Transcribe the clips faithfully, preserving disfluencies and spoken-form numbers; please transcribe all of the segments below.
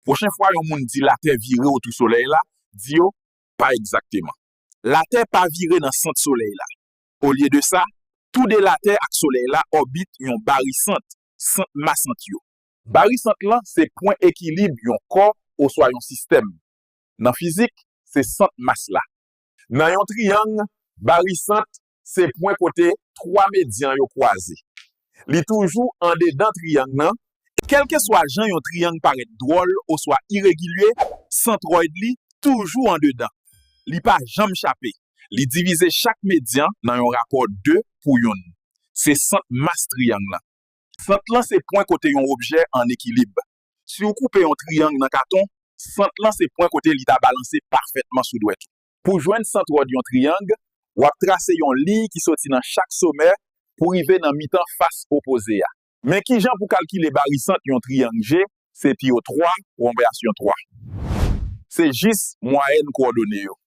Pwochen fwa yon moun di Latè vire otou Solèy la, di yo, pa egzakteman. Latè pa vire nan sant Solèy la. Olye de sa, toude Latè ak Solèy la òbit yon barisant, sant mas ant yo. Barisant lan se pwen ekilib yon kò oswa yon sistèm. Nan fizik, se sant mas la. Nan yon triyang, barisant se pwen kote twa medyan yo kwaze. Li toujou andedan triyang nan. Kèlkeswa jan yon triyang parèt dwòl oswa iregilye, santròyd li toujou andedan. Li pa janm chape. Li divize chak medyan nan yon rapò de pou youn. Se sant mas triyang lan. Sant lan se pwen kote yon objè an ekilib. Si w koupe yon triyang nan katon, sant lan se pwen kote li ta balanse pafètman sou dwèt ou. Pou jwenn santròyd yon triyang, w ap trase yon liy ki soti nan chak somè pou rive nan mitan fas opoze a. Men kijan pou kalkile barisant yon triyang je, se pi wo twa ou anba asyon twa. Se jis mwayèn kowòdone yo.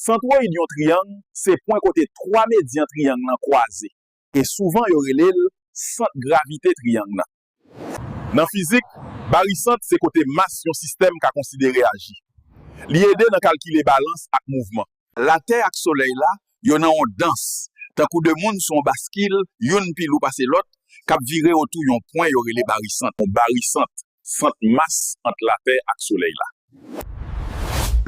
Santròyd yon triyang se pwen kote twa medyan triyang lan kwaze, e souvan yo rele l sant gravite triyang nan. Nan fizik, barisant se kote mas yon sistèm ka konsidere aji. Li ede nan kalkile balans ak mouvman. Latè ak Solèy la, yo nan yon dans, tankou de moun sou yon baskil, youn pi lou pase lòt, k ap vire otou yon pwen yo rele barisant. Yon barisant, sant mas ant Latè ak Solèy la.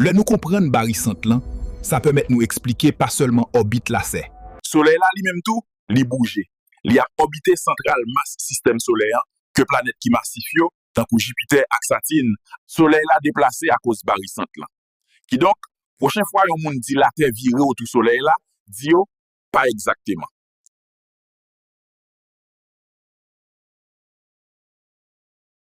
Lè nou konprann barisant lan, sa pèmèt nou eksplike pa sèlman òbit Latè. Solèy la li menm tou, li bouje. Li ap òbite santral mas sistèm solè an, ke planèt ki masif yo, tankou Jipitè ak Satin. Solèy la deplase akoz barisant lan. Kidonk, pwochen fwa yon moun di Latè vire otou Solèy la, di yo, pa egzakteman.